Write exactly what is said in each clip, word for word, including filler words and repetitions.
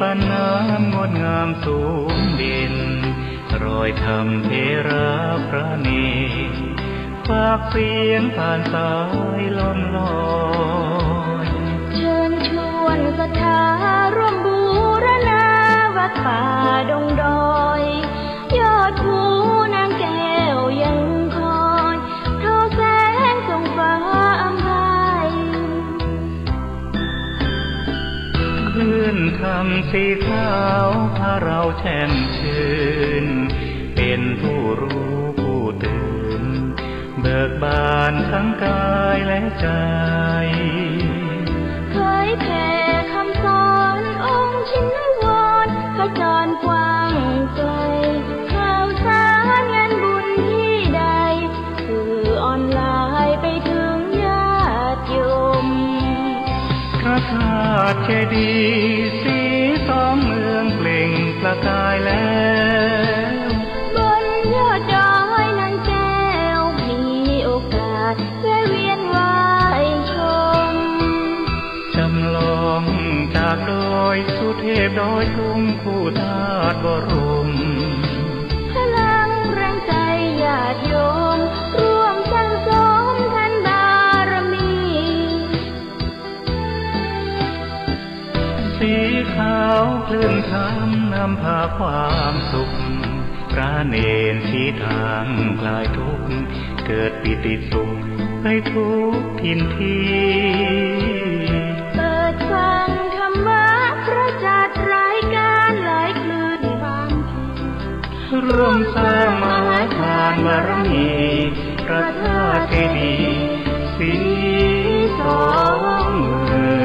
ประณามงดงามสูงเด่น รอยธรรมเถระพระเณร ฝากเสียงผ่านสายลมลอย เชิญชวนศรัทธาร่วมบูรณา วัดป่าดงดอย ยอดภูนางแก้วยังคอย ทอแสงส่องฟ้าอำไพ คลื่นธรรมสีขาวพาเราแช่มชื่น เป็นผู้รู้ผู้ตื่น เบิกบานทั้งกายและใจ เผยแผ่คำสอนองค์ชินวร ขจรกว้างไกล ข่าวสารงานบุญที่ใด สื่อออนไลน์ไปถึงญาติโยม พระธาตุเจดีย์สีสองเมืองเปล่งประกายแล้ว บนยอดดอยนางแก้ว มีโอกาสแวะเวียนไหว้ชม จำลองจากดอยสุเทพดอยตุงคู่ธาตุบรม พลังแรงใจญาติโยม ร่วมสั่งสมทานบารมี สีขาวคลื่นธรรมนำพาความสุข พระเณรชี้ทางคลายทุกข์ เกิดปีติสุขไปทุกถิ่นที่ เปิดฟังธรรมะพระจัดรายการหลายคลื่นความคิด ร่วมสร้างมหาทานบารมี พระธาตุเจดีย์สีสองเมือง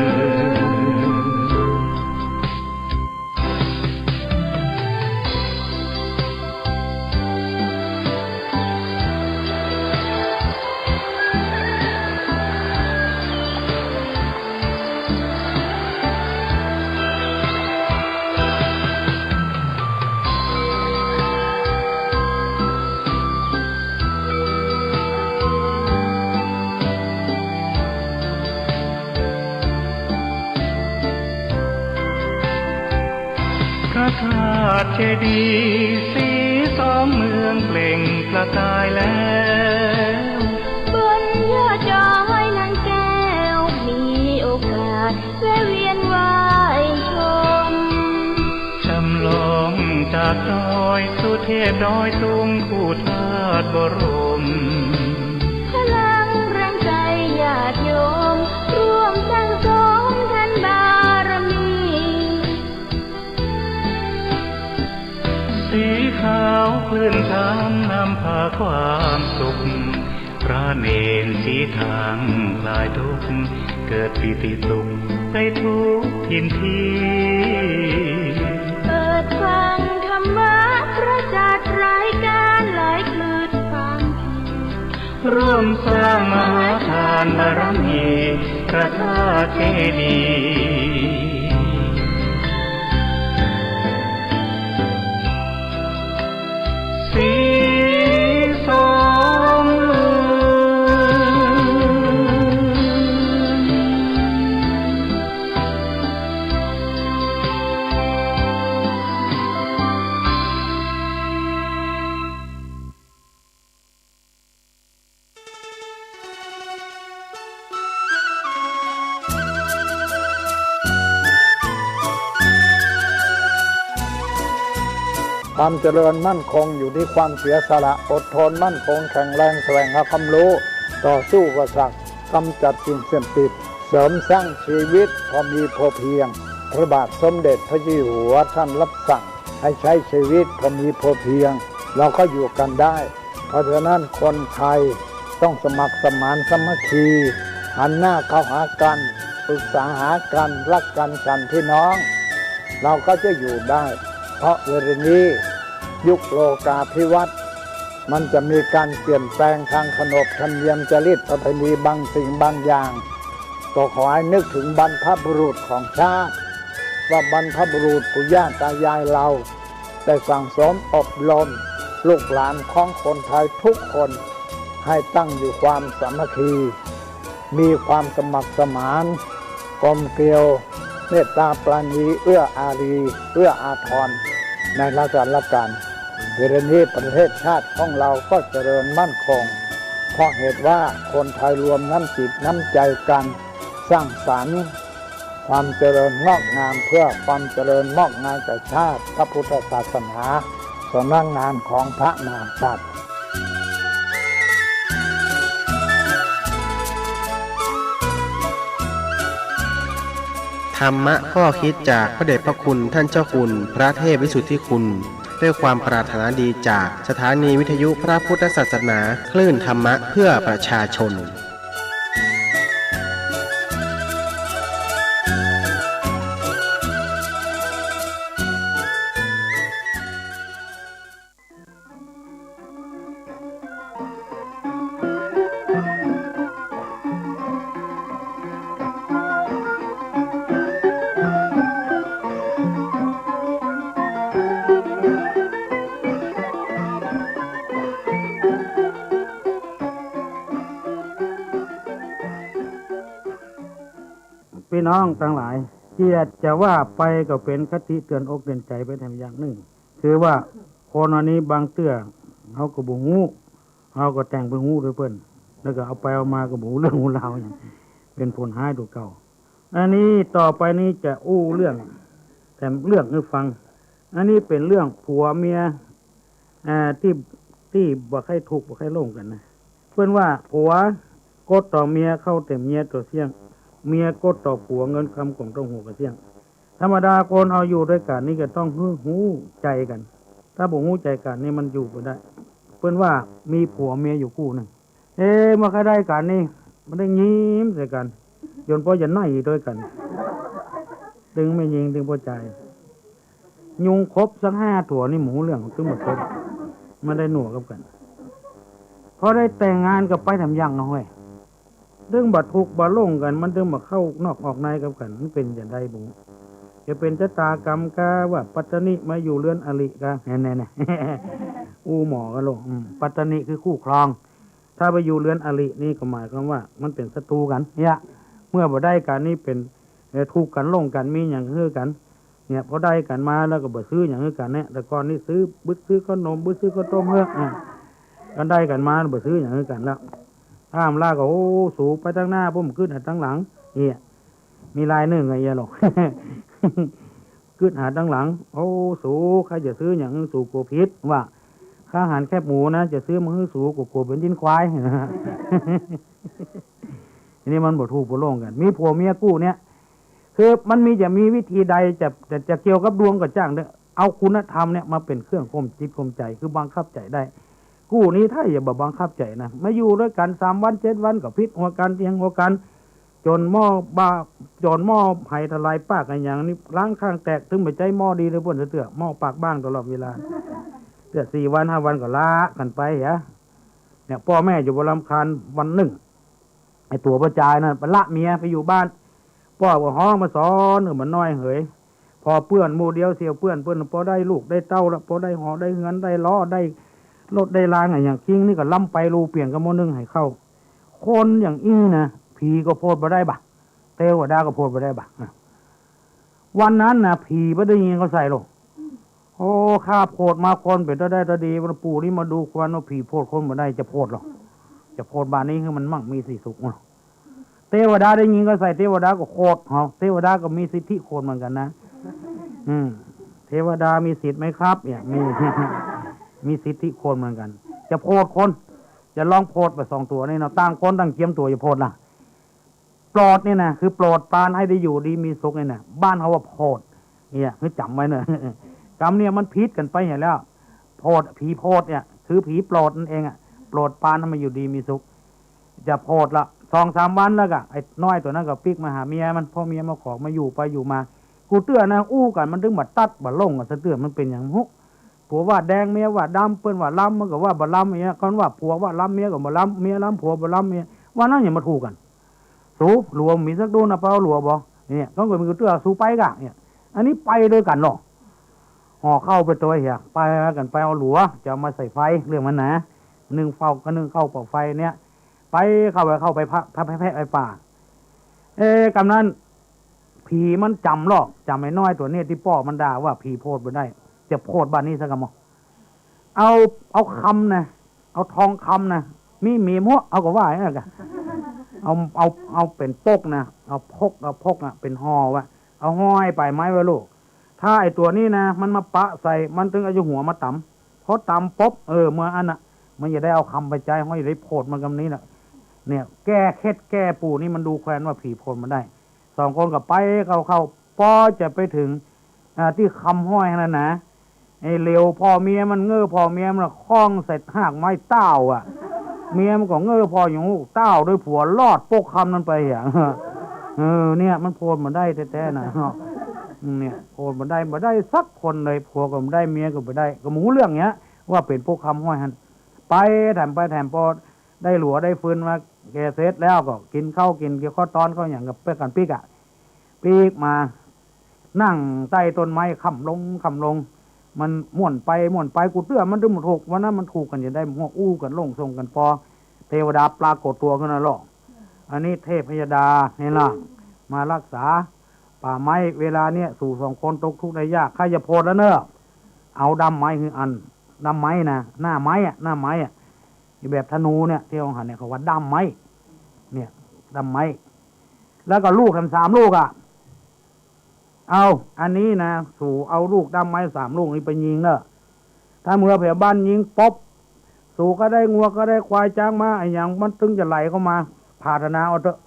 พระธาตุเจดีย์สีสองเมืองเปล่งประกายแล้ว บนยอดดอยนางแก้ว มีโอกาสแวะเวียนไหว้ชม จำลองจากดอยสุเทพดอยตุงคู่ธาตุบรม พลังแรงใจญาติโยม ร่วมสั่งสมทานบารมี สีขาวคลื่นธรรมนำพาความสุข พระเณรชี้ทางคลายทุกข์ เกิดปีติสุขไปทุกถิ่นที่ เปิดฟังธรรมะพระจัดรายการหลายคลื่นความคิด ร่วมสร้างมหาทานบารมี พระธาตุเจดีย์สีสองเมือง ความเจริญมั่นคงอยู่ที่ความเสียสละ อดทนมั่นคงแข็งแรง แสวงหาความรู้ ต่อสู้อุปสรรค กำจัดสิ่งเสพติด เสริมสร้างชีวิตพอมีพอเพียง พระบาทสมเด็จพระเจ้าอยู่หัวท่านรับสั่งให้ใช้ชีวิตพอมีพอเพียง เราก็อยู่กันได้ เพราะฉะนั้นคนไทยต้องสมัครสมานสามัคคี หันหน้าเข้าหากัน ปรึกษาหากัน รักกันฉันพี่น้อง เราก็จะอยู่ได้ เพราะเวลานี้ยุคโลกาภิวัตน์ มันจะมีการเปลี่ยนแปลงทางขนบธรรมเนียมจารีตประเพณีบางสิ่งบางอย่าง ก็ขอให้นึกถึงบรรพบุรุษของชาติ ว่าบรรพบุรุษปู่ย่าตายายเรา ได้สั่งสมอบรมลูกหลานของคนไทยทุกคน ให้ตั้งอยู่ความสามัคคี มีความสมัครสมาน กลมเกลียว เมตตาปราณี เอื้ออารี เอื้ออาทรในราชอาณาจักร เวลานี้ประเทศชาติของเราก็เจริญมั่นคง เพราะเหตุว่าคนไทยรวมน้ำจิตน้ำใจกัน สร้างสรรค์ความเจริญงอกงาม เพื่อความเจริญงอกงามแก่ชาติ พระพุทธศาสนา สำนักงานของพระมหากษัตริย์ ธรรมะข้อคิดจากพระเดชพระคุณท่านเจ้าคุณพระเทพวิสุทธิคุณ ด้วยความปรารถนาดีจากสถานีวิทยุพระพุทธศาสนา คลื่นธรรมะเพื่อประชาชน พี่น้องตังหลาย เจียดจะว่าไปก็เป๋นคติเตือนอกเตือนใจ๋ไปแถมอย่างนึ่ง คือว่าคนอันนี้บางเตื้อเฮาก็บ่ฮู้ เฮาก็แต่งไปฮู้ด้วยเปิ้น แล้วก็เอาไปเอามาก็บ่ฮู้เรื่องฮู้ราวหยัง เป๋นผลฮ้ายตั๋วเก่า อันนี้ต่อไปนี้จะอู้เรื่อง แถมเรื่องหื้อฟัง อันนี้เป๋นเรื่องผัวเมีย อ่า ตี้ ตี้บ่ใค่ทุกข์บ่ใค่โล่งกั๋นนะ เปิ้นว่าผัวกดต่อเมียเข้าแต่เมียตั๋วเสี้ยง เมียกดต่อผัวเงินคำของต้มหัวก็เสี้ยง ธรรมดาคนเฮาอยู่ด้วยกั๋นนี่ก็ต้องหื้อฮู้ใจ๋กั๋น ถ้าบ่ฮู้ใจ๋กั๋นนี่มันอยู่บ่ได้ เปิ้นว่ามีผัวเมียอยู่กู้นึ่ง เอ๊ะ เมื่อใค่ได้กั๋นนี่ มันได้ยิ้มใส่กั๋น จ๋นปอจะไหน้ด้วยกั๋น ตึงแม่ญิงตึงป้อจาย ยุงครบสักห้าตั๋วนี่บ่ฮู้เรื่อง ตึงบ่ครบ มันได้หนัวกับกั๋น พอได้แต่งงานก็ไปแถมอย่างนะเฮ้ย ตึงบ่ทุกข์บ่โล่งกั๋น มันตึงบ่เข้านอกออกในกับกั๋น มันเป๋นจะใดบ่ จะเป๋นจะต๋ากรรมกาว่าปัตตนิมาอยู่เฮือนอริกา แน่ๆๆ อู้หมอกั๋นโลก อืม ปัตตนิคือคู่ครอง ถ้าไปอยู่เฮือนอรินี่ก็หมายความว่ามันเป๋นศัตรูกั๋น เนี่ย เมื่อบ่ได้กั๋นนี่เป๋น เอ่อ ทุกข์กั๋นโล่งกั๋น มีหยังหื้อกั๋น เนี่ย พอได้กั๋นมาแล้วก็บ่ซื้อหยังหื้อกั๋นเนี่ย แต่ก่อนนี่ซื้อบึด ซื้อข้าวหนมบึด ซื้อข้าวต้มเฮ้อ อ่ะ ก็ได้กั๋นมาบ่ซื้อหยังหื้อกั๋นแล้ว ถ้ามันลาก็ โอ้ สูไปตังหน้า ผมกึ๊ดหาตังหลัง เนี่ย มีลายนึ่งไอ้เอี้ยหรอก กึ๊ดหาตังหลัง โอ้ สู ใค่จะซื้อหยัง สูกัวผิด ว่า ข้าหันแคบหมูนะ จะซื้อมาหื้อสู กัว กัวเป๋นจิ๊นควาย ทีนี้มันบ่ทุกข์บ่โล่งกั๋น มีผัวเมียกู้เนี่ย คือมันมี จะมีวิธีใด จะ จะ จะเกี่ยวกับดวงก็จ้างเต๊อะ เอาคุณธรรมเนี่ยมาเป๋นเครื่องข่มจิตข่มใจ๋ คือบังคับใจ๋ได้ กู้นี้ถ้าจะบ่บังคับใจ๋นะ มาอยู่ด้วยกั๋นสามวันเจ็ดวันก็ผิดหัวกั๋น เถียงหัวกั๋น จ๋นหม้อบ้า จ๋นหม้อไหทลายปากอะหยังนี่ ล้างข้างแตก ตึงบ่ใจ้หม้อดีเลย บ่นเตื้อ หม้อปากบ้างตลอดเวลา เตื้อสี่วันห้าวันก็ละกั๋นไปเหีย เนี่ย ป้อแม่จะบ่รำคาญ วันนึ่ง ไอ้ตั๋วป้อจายนั่นไปละเมียไปอยู่บ้าน ป้อก็ฮ้องมาสอนเออ มันน้อยเหย ผ่อเปื้อนหมู่เดียวเสียเปื้อน เปิ้นผ่อได้ลูกได้เต้าละ ผ่อได้หอได้เฮือนได้ล้อได้รถได้รางอะหยัง คิงนี่ก็ล้ำไปลูเปียงกับหม้อนึ่งไหเข้า คนอย่างอี้นะ ผีก็โผดบ่ได้บ่ะ เตวดาก็โผดบ่ได้บ่ะ วันนั้นนะ ผีบ่ได้ยิงเขาใส่หรอก โอ้ ข้าโผดมาคนเป๋นตาได้ตาดี วันปู่นี่มาดูควันว่าผีโผดคนบ่ได้ จะโผดหรอก จะโผดบาดนี้หื้อมันมั่งมีสีสุข เตวดาได้ยิงก็ใส่ เตวดาก็โผด เฮา เตวดาก็มีสิทธิคนเหมือนกั๋นนะ อืม เทวดามีสิทธิ์ไหมครับ เนี่ย มี มีสิทธิคนเหมือนกั๋น จะโผดคน จะลองโผดไปสองตั๋วนี่เนาะ ต่างคนต่างเจียมตั๋วจะโผดล่ะ โปรดเนี่ยนะ คือโปรดปรานให้ได้อยู่ดีมีสุขเนี่ยนะ บ้านเฮาว่าโผด เนี่ย หื้อจ๋ำไว้เน่อ กำเนี่ยมันผิดกั๋นไปเหียแล้ว โผด ผีโผดเนี่ย คือผีโปรดนั่นเองอะ โปรดปรานให้มาอยู่ดีมีสุข จะโผดละ สองสามวันแล้วก็ ไอ้น้อยตั๋วนั้นก็ปิ๊กมาหาเมียมัน พ่อเมียมาขอมาอยู่ไปอยู่มา กูเตื้อนะ อู้กั๋นมันตึงบ่ตัดบ่ลงกั๋นสักเตื้อ มันเป๋นหยังบ่ฮู้ ผัวว่าแดง เมียว่าดำ เปิ้นว่าล้ำ มันก็ว่าบ่ล้ำอย่างเงี้ย คนว่าผัวว่าล้ำ เมียก็บ่ล้ำ เมียล้ำผัวบ่ล้ำ เมียว่านั้นอย่ามาถูกกั๋น สู หลัวมีสักดูนะ ไปเอาหลัวบ่ เนี่ย ต้องก็มีกูเตื้อ สูไปก่ะ เนี่ย อันนี้ไปด้วยกั๋นหรอก ห่อข้าวไปตวยเหีย ไปกั๋นไปเอาหลัว จะเอามาใส่ไฟ เรื่องมันนะ นึ่งข้าวก็นึ่งข้าวเป่าไฟเนี่ย ไปเข้าไป เข้าไปพะ พะ แพะ แพะ ไปป่า เอ๊ะ กำนั้น ผ ผีมันจ๋ำลอก จ๋ำไอ้น้อยตั๋วนี้ตี้ป้อมันด่าว่าผีโผดบ่ได้ จะโผดบ้านนี้สักกำบ่ เอา เอาคำนะ เอาทองคำนะ มี มีหมวก เอาก็ว่าอย่างนั้นกะ เอา เอา เอาเป๋นปกนะ เอาปก เอาปกอะ เป๋นห่อวะ เอาห้อยป๋ายไม้ไว้ลูก ถ้าไอ้ตั๋วนี้นะ มันมาปะใส่ มันตึงเอาหัวมาต๋ำ พอต๋ำปุ๊บ เออ เมื่ออันน่ะ มันจะได้เอาคำไปใจ๊ ห้อยได้โผดมันกำนี้น่ะ เนี่ย แก้เข็ดแก้ปู่นี่มันดูแควนว่าผีโผดมันได้ สองคนก็ไปเข้าเข้า ปอจะไปเถิง อ่า ตี้คำห้อยหั้นนะ ไอ้เหลียวผ่อเมียมัน เง้อผ่อเมียมัน ค้องใส่ฮากไม้ต้าวอะ เมียมันก็เง้อผ่ออยู่ ต้าวด้วยผัวลอดปกคำนั้นไปอะ เออ เนี่ย มันโผดบ่ได้แต๊ๆ นะ เนี่ย โผดบ่ได้ บ่ได้สักคนเลย ผัวก็บ่ได้ เมียก็บ่ได้ ก็บ่ฮู้เรื่องเนี้ย ว่าเป๋นปกคำห้อยหั้น ไปแถมไปแถมปอ ได้หลัวได้ฟืนมาแก่เสร็จแล้วก็กิ๋นข้าว กิ๋นเกี๊ยวข้าวตอนข้าวหยังกับเปื้อกั๋นปิ๊กอะ ปิ๊กมา นั่งใต้ต้นไม้ค่ำลงค่ำลง มันม่วนไปม่วนไป กูเตื้อมันตึงบ่ถูก วันนั้นมันถูกกั๋นจะได้หัวอู้กั๋นลงส่งกั๋นปอ เตวดาปรากฏตั๋วขึ้นมาลอ อันนี้เทพพยดาในร่างมารักษาป่าไม้ เวลาเนี้ยสูสองคนตกทุกข์ได้ยาก ใค่จะโผดแล้วเน่อ เอาด้ามไม้หื้ออัน ด้ามไม้นะ หน้าไม้อะ หน้าไม้อะ อีแบบธนูเนี่ย ตี้เฮาหันเนี่ย เขาว่าด้ามไม้ เนี่ย ด้ามไม้ แล้วก็ลูกแถมสามลูกอะ เอา อันนี้นะ สูเอาลูกด้ามไม้สามลูกนี้ไปยิงเน่อ ถ้าเมื่อแผวบ้านยิงปุ๊บ สูก็ได้งัวก็ได้ควายจ๊างม้าอะหยัง มันตึงจะไหลเข้ามา ผาถนาเอาเต๊อะ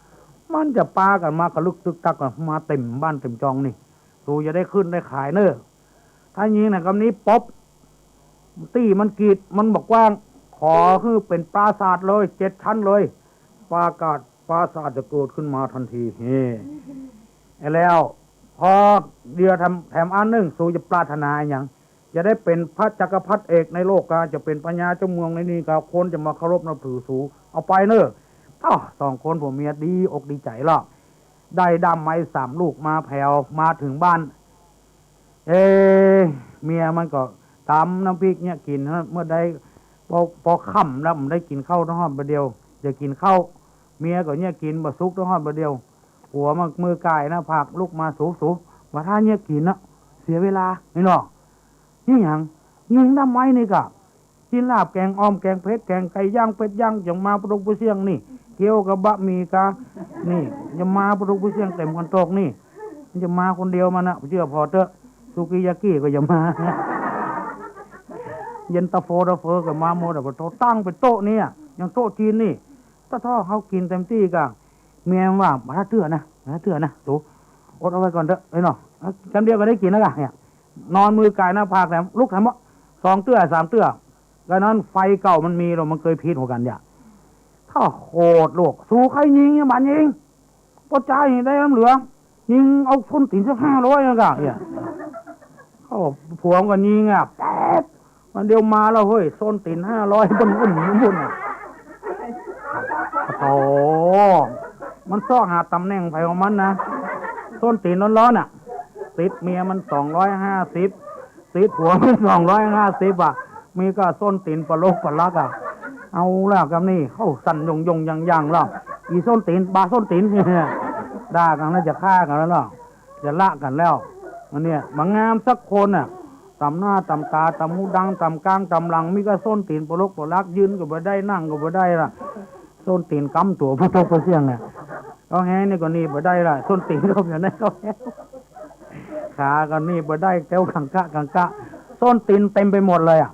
มันจะปากั๋นมากระลึกตึกตักกั๋นมาเต็มบ้านเต็มจองนี่ สูจะได้ขึ้นได้ขายเน่อ ถ้ายิงนะกำนี้ปุ๊บ ตี้มันกีด มันบ่กว้าง ขอหื้อเป๋นปราสาทเลย เจ็ดชั้นเลย ปราสาท ปราสาทจะเกิดขึ้นมาทันที เฮ้ แล้ว พอเดี๋ยวแถม แถมอันนึ่ง สูจะปรารถนาอะหยัง จะได้เป๋นพระจักรพรรดิเอกในโลกกา จะเป๋นพญาเจ้าเมืองในนี้กา คนจะมาเคารพนับถือสู เอาไปเน่อ อ้าว สองคนผัวเมียดีอกดีใจ๋ลอ ได้ด้ามไม้สามลูกมาแผว มาเถิงบ้าน เอ๊ะ เมียมันก็ต๋ำน้ำพริกเนี่ยกิ๋นฮะ เมื่อใด ปอ ปอค่ำแล้วมันได้กิ๋นข้าวต้องฮอดบ่าเดียว จะกิ๋นข้าว เมียก็เนี่ยกิ๋นบ่สุกต้องฮอดบ่าเดียว ผัวมันมือก่ายหน้าผากลุกมา สู สู บ่าถ้าเนี่ยกิ๋นนะ เสียเวลา นี่เนาะ นี่หยัง ยิงด้ามไม้นี่กา กิ๋นลาบแก๋งอ่อมแก๋งเผ็ดแก๋งไก่ย่างเป็ดย่าง จะมาประดกประเสี้ยงนี่ เกี๊ยวกับบะหมี่กา นี่ จะมาประดกประเสี้ยงเต็มคันโตกนี่ มันจะมาคนเดียวมันนะ เจื้อผ่อเต๊อะ สุกี้ยากี้ก็อย่ามา เย็นตาโฟตาเฟอก็มาหมดอะ ปะโถ ตั้งเป๋นโต๊ะเนี่ย อย่างโต๊ะจีนนี่ ตะท่อเขากิ๋นเต็มตี้กา เมียมันว่า บ่าถ้าเตื้อนะ บ่าถ้าเตื้อนะ สู อดเอาไว้ก่อนเต๊อะ เอ้ยเนาะ กำเดียวก็ได้กิ๋นแล้วกา เนี่ย นอนมือก่ายหน้าผากแถม ลุกแถมบ่า สองเตื้อสามเตื้อ ก็นั้นไฟเก่ามันมีแล้ว มันเกยผิดหัวกั๋นเนี่ย ถ้าโหดลูก สูใค่ยิงเนี่ย มันยิง ปอใจ๊ได้น้ำเหลือง ยิงเอาส้นตี๋นสักห้าร้อยนะกา เนี่ย เขาผัวมันก็ยิงอะ แป๊ด มันเดียวมาแล้วเฮ้ย ส้นตี๋นห้าร้อย บุ่นบุ่นบุ่นบุ่นอะ โอ้โห มันซอกหาต๋ำแหน่งใผของมันนะ ส้นตี๋นร้อนๆ น่ะ ติดเมียมันสองร้อยห้าสิบ ติดผัวมันสองร้อยห้าสิบ อ่ะ มีก้าส้นตี๋นปะลกปะลักอ่ะ เอาแล้วกำนี้ เข้าสั่นยงยงยังยังแล้ว อีส้นตี๋น บ่าส้นตี๋น ด่ากั๋นแล้ว จะฆ่ากั๋นแล้วเนาะ จะละกั๋นแล้ว อันเนี้ย บ่งามสักคนน่ะ ต๋ำหน้าต๋ำต๋า ต๋ำหูดัง ต๋ำก้าง ต๋ำหลัง มีก้าส้นตี๋นปะลกปะลัก ยืนก็บ่ได้ นั่งก็บ่ได้ละ ส้นตี๋นกำตั๋วปะตกปะเสี้ยงน่ะ เขาแฮ้นี่ก็หนีบ่ได้ละ ส้นตี๋นเขาอยู่ในเขาแฮ้ ขาก็หนีบ่ได้ แถวกังกะกังกะ ส้นตี๋นเต็มไปหมดเลยอ่ะ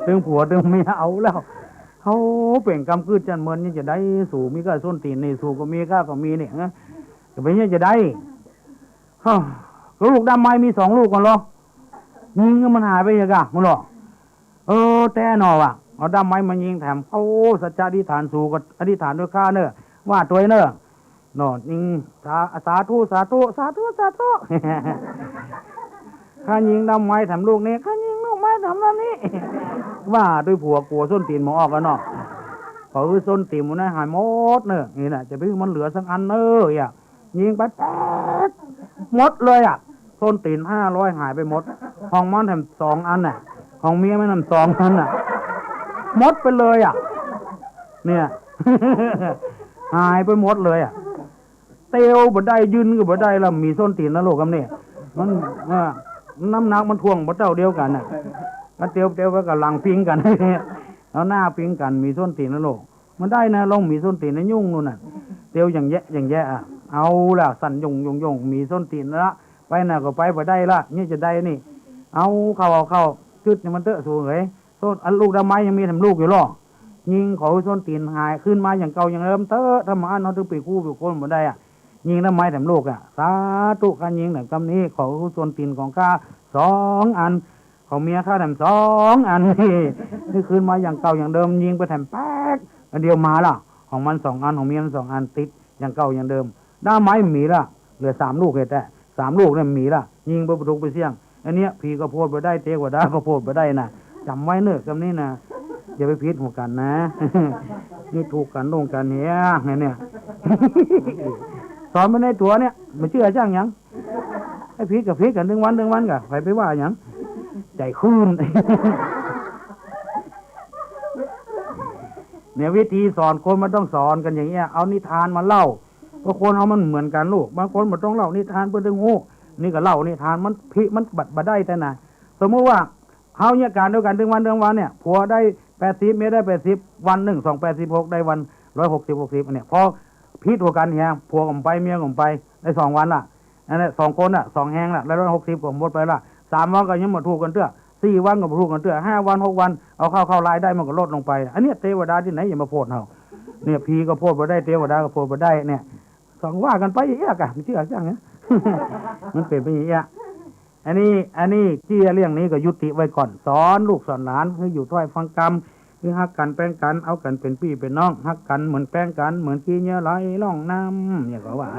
ตึงผัวตึงเมียเอาแล้ว เขาเป๋นกำกึ๊ดจั้นเมิน นี่จะได้ สูมีก้าส้นตี๋นนี่ สูก็มี ข้าก็มีนี่ ฮะ จะเป๋นนี่จะได้ ฮะ ก็ลูกด้ามไม้มีสองลูกกั๋นเหรอ ยิงมันหายไปยังกะ มันเหรอ เออ แต๊เนาะว่ะ เอาด้ามไม้มายิงแถม โอ้ สัจจะอธิษฐาน สูก็อธิษฐานด้วยข้าเน่อ ว่าตวยเน่อ เนาะ ยิง สา สาธุ สาธุ สาธุ สาธุ ข้ายิงด้ามไม้แถมลูกนี้ ข้ายิงลูกไม้แถมด้านนี้ ว่าตวยผัวกั๋วส้นตี๋นบ่ออกแล้วเนาะ เออ ส้นตี๋นมันหายหมดเน่อ นี่แหละ จะไปหื้อมันเหลือสักอันเน่อ อ่ะ ยิงไปแป๊ด หมดเลยอ่ะ ส้นตี๋นห้าร้อยหายไปหมด ของมันแถมสองอันน่ะ ของเมียมันแถมสองอันน่ะ หมดไปเลยอ่ะ เนี่ย หายไปหมดเลยอะ เตียวบ่ได้ ยืนก็บ่ได้ละ หมีส้นตี๋นนรกกำนี้ มัน อ่า น้ำหนักมันถ่วงบ่เต้าเดียวกั๋นน่ะ มันเตียว เตียวไปกับหลังพิงกั๋น เอาหน้าพิงกั๋น หมีส้นตี๋นนรก มันได้นะ ลองหมีส้นตี๋นนะ ยุงนู่นน่ะ เตียวอย่างแยะอย่างแยะอะ เอาละ สั่นโย่งโย่งโย่ง หมีส้นตี๋นละ ไปน่ะก็ไปบ่ได้ละ นี่จะได้นี่ เอาเข้า เอาเข้า จึ๊ดนี่มันเต๊อะ สูเหย ส้น อันลูกด้ามไม้ยังมีแถมลูกอยู่ลอ ยิงขอหื้อส้นตี๋นหายคืนมาอย่างเก่าอย่างเดิมเต๊อะ ถ้ามาอั้นเฮาตึงปี้กู้ปี้คนบ่ได้อะ ยิงด้ามไม้แถมลูกอะ สาธุ ข้ายิงแถมกำนี้ ขอหื้อส้นตี๋นของข้าสองอัน ของเมียข้าแถมสองอัน นี่ นี่คืนมาอย่างเก่าอย่างเดิม ยิงไปแถมแป๊ก อันเดียวมาละ ของมันสองอัน ของเมียมันสองอัน ติดอย่างเก่าอย่างเดิม ด้ามไม้มีละ เหลือสามลูกแต๊ๆ สามลูกเนี่ยมีละ ยิงไปบ่ถูกไปเสี้ยง อันเนี้ย ผีก็โผดบ่ได้ เตวดาก็โผดบ่ได้นะ จ๋ำไว้เน่อะกำนี้นะ อย่าไปผิดหัวกั๋นนะ นี่ถูกกั๋นลงกั๋นเหีย เนี่ย สอนไปในตั๋วเนี่ย บ่เจื้อจ้างหยัง ไอ้ผิดก็ผิดกั๋น ตึงวันตึงวันก่ะ ใผไปว่าหยัง ใจ๋คืน เนี่ย วิธีสอนคนมันต้องสอนกั๋นอย่างเงี้ย เอานิทานมาเล่า เพราะคนเฮามันเหมือนกั๋นลูก บางคนบ่ต้องเล่านิทานเปิ้นตึงฮู้ นี่ก็เล่านิทาน มันผิด มันบ่ บ่ได้แต๊นะ สมมุติว่า เฮาเยียะก๋านเดียวกั๋นตึงวันตึงวันเนี่ย ผัวได้แปดสิบ เมียได้แปดสิบ วันนึ่ง สองแปดสิบหก ได้วันร้อยหกสิบ หกสิบ อันเนี้ย พอผิดหัวกั๋นเหีย ผัวก็บ่ไป เมียก็บ่ไป ได้สองวันละ อันเนี้ย สองคนน่ะ สองแฮงละ ได้ร้อยหกสิบ ก็หมดไปละ สามวันก็ยังบ่ถูกกั๋นเตื้อ สี่วันก็บ่ถูกกั๋นเตื้อ ห้าวัน หกวัน เอาเข้า เข้ารายได้มันก็ลดลงไป อันเนี้ย เตวดาตี้ไหนจะมาโผดเฮา เนี่ย ผีก็โผดบ่ได้ เตวดาก็โผดบ่ได้ เนี่ย สองว่ากั๋นไปเอี้ยก่ะ บ่เจื้อจ้างนะ มันเป๋นไปอย่างเงี้ย อันนี้ อันนี้เจี้ยเรื่องนี้ก็ยุติไว้ก่อน สอนลูกสอนหลานหื้ออยู่ถ้อยฟังกำ หื้อฮักกั๋นแปงกั๋น เอากั๋นเป๋นปี้เป๋นน้อง ฮักกั๋นเหมือนแปงกั๋น เหมือนขี้เหยื่อไหลล่องน้ำ เนี่ยเขาว่า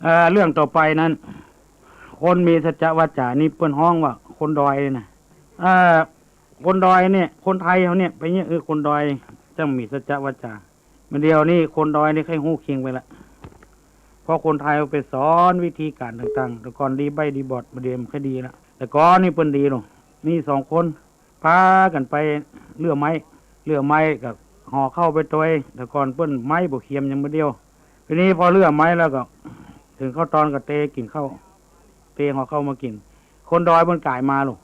เอ่อ เรื่องต่อไปนั้น คนมีสัจจวาจานี่เปิ้นฮ้องว่าคนดอยนี่นะ เอ่อ คนดอยเนี่ย คนไทยเฮาเนี่ย เป๋นอย่าง เออ คนดอยจั่งมีสัจจวาจา บ่าเดี่ยวนี้คนดอยนี่ใค่ฮู้คิงไปละ เพราะคนไทยไปสอนวิธีก๋านต่างๆ แต่ก่อนดีใบ้ดีบอด บ่าเดี่ยวบ่ค่อยดีละ แต่ก่อนนี่เปิ้นดีลอ มีสองคน ปากั๋นไปเลื่อไม้ เลื่อไม้ก็ห่อข้าวไปตวย แต่ก่อนเปิ้นไม้บ่เขียมอย่างบ่าเดี่ยว ทีนี้พอเลื่อไม้แล้วก็ เถิงข้าวตอนก็เตกิ๋นข้าว เตห่อข้าวมากิ๋น คนดอยเปิ้นก๋ายมาลอ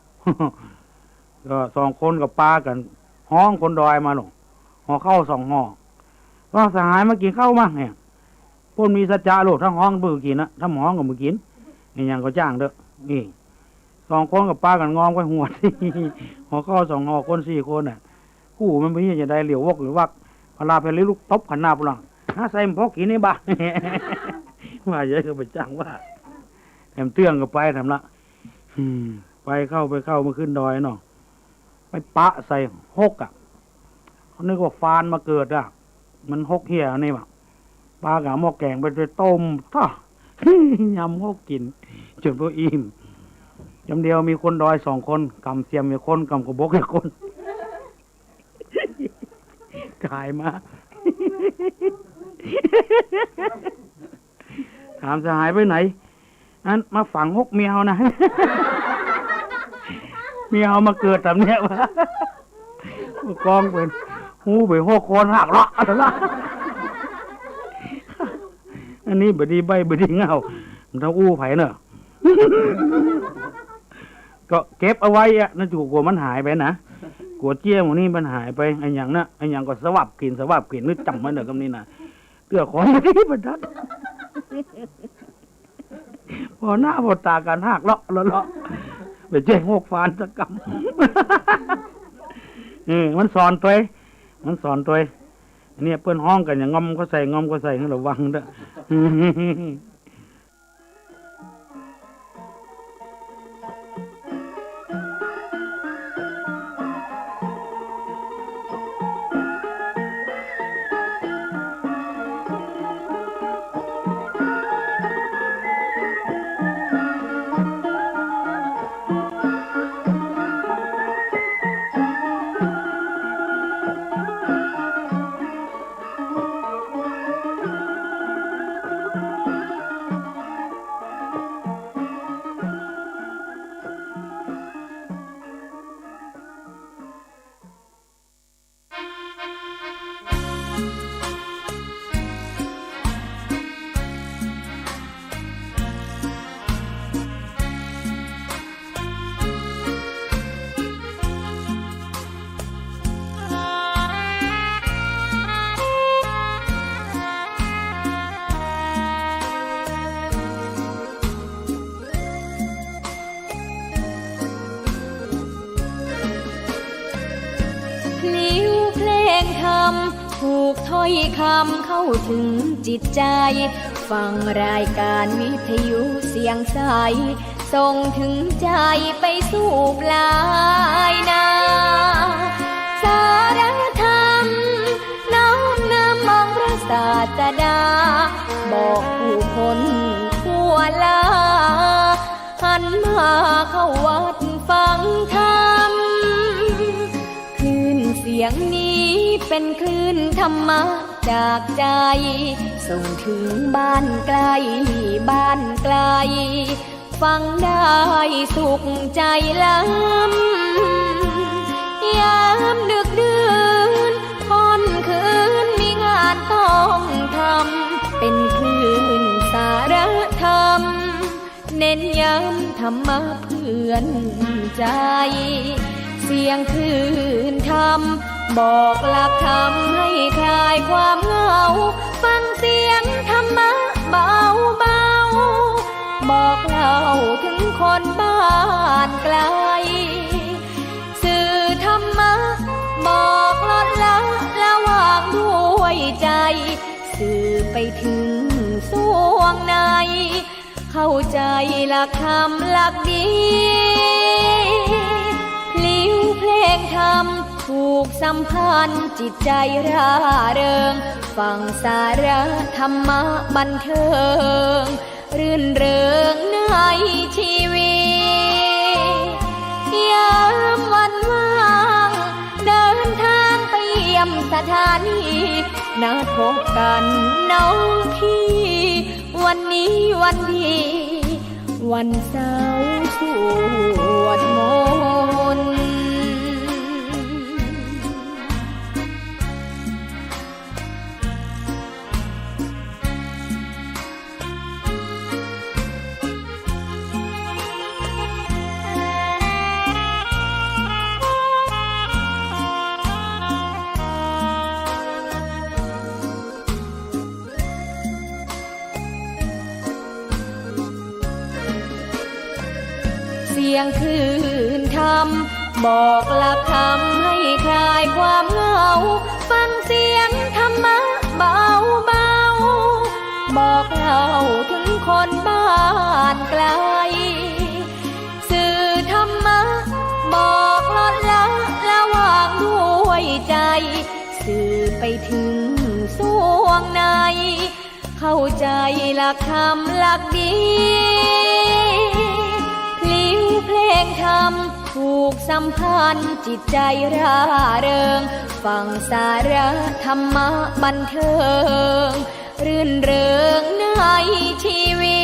ก็สองคนก็ปากั๋นฮ้องคนดอยมาลอ ห่อข้าวสองห่อ ว่า สหายมากิ๋นข้าวมาเนี่ย เปิ้นมีสัจจะลอ ถ้าฮ้องเปิ้นก็กิ๋นนะ ถ้าบ่ฮ้องก็บ่กิ๋น อะหยังก็จ้างเต๊อะ นี่ สองคนก็ปากั๋นงอมก้อยหวด ห่อข้าวสองห่อ คนสี่คนน่ะ กู้มันบ่เยียะจะได้ เหลียววอกเหลียววัก พลาแผ่นลิ้นลูกตบขนาดหลัง หาใส่บ่พอกิ๋นนี่บ่า ว่าเย้ยก็ไปจ้างว่า แถมเตื้องก็ไปแถมละ อืม ไปเข้า ไปเข้า มาขึ้นดอยเนาะ ไปปะใส่ฮกอะ เขานึกว่าฟานมาเกิดอะ มันฮกเฮียนี่หว่า ปากับหม้อแก๋งไป ไปต้ม ท้า ยำฮกกิ๋น จ๋นบ่อิ่ม จ๋ำเดี่ยวมีคนดอยสองคน ก๋ำเสียมอีกคน ก๋ำกระบอกอีกคน ก๋ายมา ถามสหายไปไหน อันมาฝังฮกเมียเฮานะ เมียเฮามาเกิดต๋ามเนี้ย กองเป๋น ฮู้ไปฮกโคนหักเลาะ อันนี้บ่ดีใบ้บ่ดีเง่า มันต้องอู้ไผเนาะ ก็เก็บเอาไว้อะ นั่นจู๋ กั๋วมันหายไปนะ กั๋วเจี้ยหมู่นี้มันหายไป อะหยังนะ อะหยังก็สวับกิ๋น สวับกิ๋น นึกจ๋ำไว้เนาะ กำนี้นะ เตื้อของบ่ดีบ่ดัด ผ่อหน้าผ่อต๋ากั๋นหักเลาะเลาะเลาะ ไปแจ้งฮกฟานสักกำ เออ มันสอนตวย มันสอนตวย เนี่ยเปิ้นฮ้องกั๋นอย่าง งอมเข้าใส่ งอมเข้าใส่ หื้อระวังเต๊อะ พลิ้วเพลงธรรม ผูกถ้อยคำเข้าถึงจิตใจ ฟังรายการวิทยุเสียงใส ส่งถึงใจไปสู่ปลายนา สารธรรมน้อมนำองค์พระศาสดา บอกผู้คนทั่วลา หันมาเข้าวัดฟังธรรม คลื่นเสียงนี้เป็นคลื่นธรรมะจากใจ ส่งถึงบ้านใกล้บ้านไกล ฟังได้สุขใจล้ำ ยามดึกดื่นค่ำคืนมีงานต้องทำ เป็นคลื่นสารธรรม เน้นย้ำธรรมะเพื่อนใจ เสียงคลื่นธรรม บอกหลักธรรมให้คลายความเหงา ฟังเสียงธรรมะเบาๆ บอกเล่าถึงคนบ้านไกล สื่อธรรมะ บอกลดละละวางด้วยใจ สื่อไปถึงส่วงใน เข้าใจหลักธรรมหลักดี พลิ้วเพลงธรรม ผูกสัมพันธ์จิตใจร่าเริง ฟังสาระธรรมะบันเทิง รื่นเริงในชีวิต ยามวันว่าง เดินทางไปเยี่ยมสถานี นัดพบกันน้องพี่ วันนี้วันดี วันเสาร์สวดมนต์ เสียงคลื่นธรรม บอกหลักธรรมให้คลายความเหงา ฟังเสียงธรรมะเบาๆ บอกเล่าถึงคนบ้านไกล สื่อธรรมะ บอกลดละละวางด้วยใจ สื่อไปถึงส่วงใน เข้าใจหลักธรรมหลักดี พลิ้วเพลงธรรม ผูกสัมพันธ์จิตใจร่าเริง ฟังสาระธรรมะบันเทิง รื่นเริงในชีวิ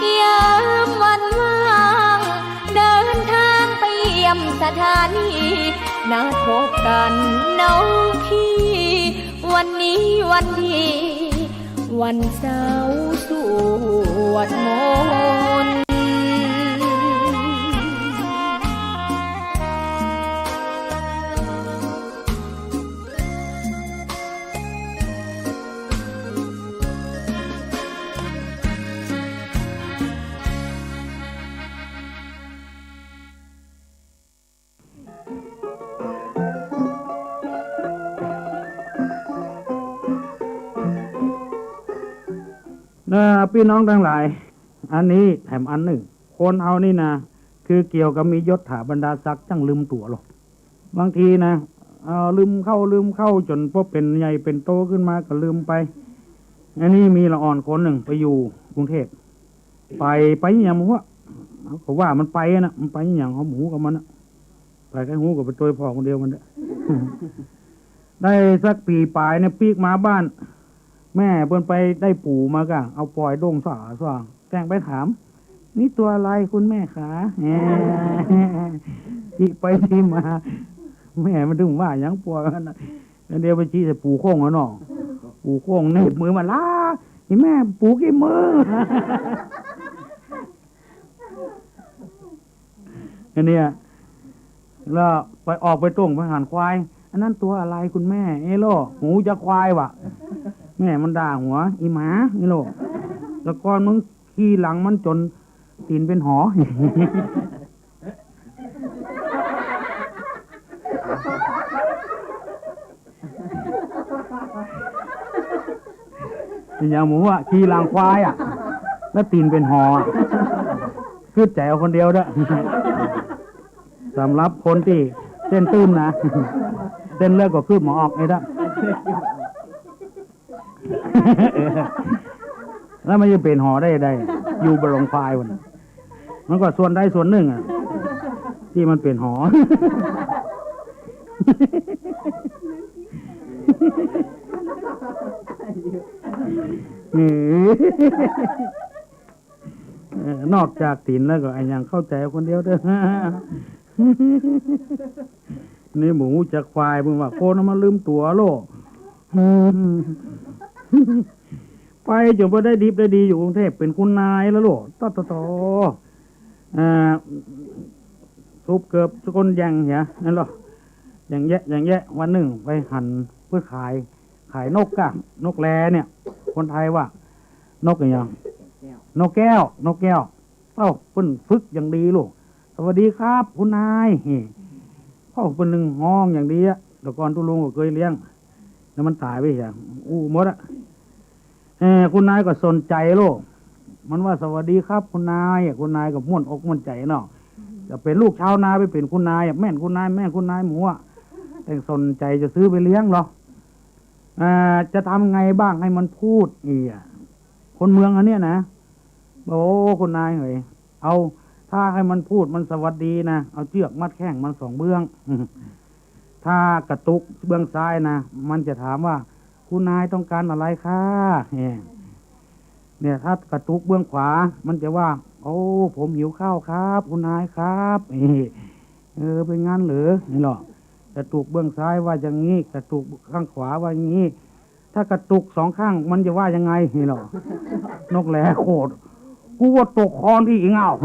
ต ยามวันว่าง เดินทางไปเยี่ยมสถานี นัดพบกันน้องพี่ วันนี้วันดี วันเสาร์สวดมนต์ เอ่อ ปี้น้องตังหลาย อันนี้แถมอันนึ่ง คนเฮานี่นะ คือเกี่ยวกับมียศถาบรรดาศักดิ์จั้งลืมตั๋วลอ บางทีนะ เอ่อ ลืมเข้าลืมเข้าจ๋นพอเป๋นใหญ่เป๋นโตขึ้นมาก็ลืมไป อันนี้มีละอ่อนคนนึ่งไปอยู่กรุงเทพฯ ไป ไปอะหยังบ่ฮู้ เขาว่ามันไปนะ มันไปอะหยัง เฮาบ่ฮู้กับมันนะ ไปใค่ฮู้ก็ไปตวยพ่อคนเดียวมันเต๊อะ ได้สักปี๋ป๋ายเนี่ย ปิ๊กมาบ้าน แม่เปิ้นไปได้ปู๋มาก่ะ เอาปอยโด้งสาสว่าง แกล้งไปถาม "นี่ตัวอะไรคุณแม่ขา" แหม อิไปอิมา แม่มันถึงว่าหยังปอยมันน่ะ อันเดียวไปชี้ใส่ปู๋โค้งอะเนาะ ปู๋โค้งเหน็บมือมา "ล้า นี่แม่ปู๋ขี้มือ" อันเนี้ย แล้วไปออกไปต้งไปหันควาย "อันนั้นตัวอะไรคุณแม่" "เอ้โล่ หูจักควาย" ว่ะ แม่มันด่าหัว "อีหมา" นี่โล่ "แต่ก่อนมึงขี่หลังมันจ๋นตี๋นเป๋นหอ" อะหยังบ่ฮู้อะ ขี่หลังควายอะ แล้วตี๋นเป๋นหออะ กึ๊ดใจ๋เอาคนเดียวเต๊อะ สำหรับคนตี้เส้นตื้นนะ เส้นเลือดก็คืบบ่ออกไอ้เต๊อะ แล้วมันจะเป๋นหอได้ใด อยู่บ่หลังควายมัน มันก็ส่วนใดส่วนนึ่งอะ ตี้มันเป๋นหอ เออ เออ นอกจากตี๋นแล้วก็อะหยังเข้าใจ๋เอาคนเดียวเต๊อะ นี่บ่ฮู้จักควาย เปิ้นว่าคนมันลืมตั๋วโล่ ไปจ๋นบ่ได้ดิบได้ดีอยู่กรุงเทพฯ เป๋นคุณนายแล้วโล่ ตอตอตอ อ่า ซุบเกือบคนแย่งเหีย นั่นโล่ แย่งแยะ แย่งแยะ วันนึ่งไปหันเปิ้นขาย ขายนกก่ะ นกแลเนี่ย คนไทยว่านกอะหยัง นกแก้ว นกแก้ว เอ้า เปิ้นฝึกอย่างดีโล่ "สวัสดีครับคุณนาย" เฮ้ พ่อเปิ้นนึ่งฮ้องอย่างดีอะ แต่ก่อนตุ๊ลุงก็เกยเลี้ยง แล้วมันต๋ายไปเหีย อู้หมดอะ เออ คุณนายก็สนใจ๋โล่ มันว่า "สวัสดีครับคุณนาย" อะ คุณนายก็ม่วนอกม่วนใจ๋เนาะ จะเป๋นลูกชาวนาไปเป๋นคุณนายอะ แม่นคุณนาย แม่นคุณนายหมูอะ แต่สนใจ๋จะซื้อไปเลี้ยงลอ อ่า จะทำไงบ้างให้มันพูด เอี้ย คนเมืองอันเนี้ยนะ โอ้ คุณนายเหย เอา ถ้าให้มันพูดมันสวัสดีนะ เอาเจื้อกมัดแข้งมันสองเบื้อง ถ้ากระตุกเบื้องซ้ายนะ มันจะถามว่า "คุณนายต้องการอะไรคะ" เนี่ย เนี่ย ถ้ากระตุกเบื้องขวา มันจะว่า "โอ้ ผมหิวข้าวครับ คุณนายครับ" เออ เป๋นงั้นเหรอ นี่โล่ กระตุกเบื้องซ้ายว่าอย่างงี้ กระตุกข้างขวาว่าอย่างงี้ ถ้ากระตุกสองข้างมันจะว่ายังไง นี่โล่ นกแลโขด "กูว่าตกคอนที่อิงอ้าว"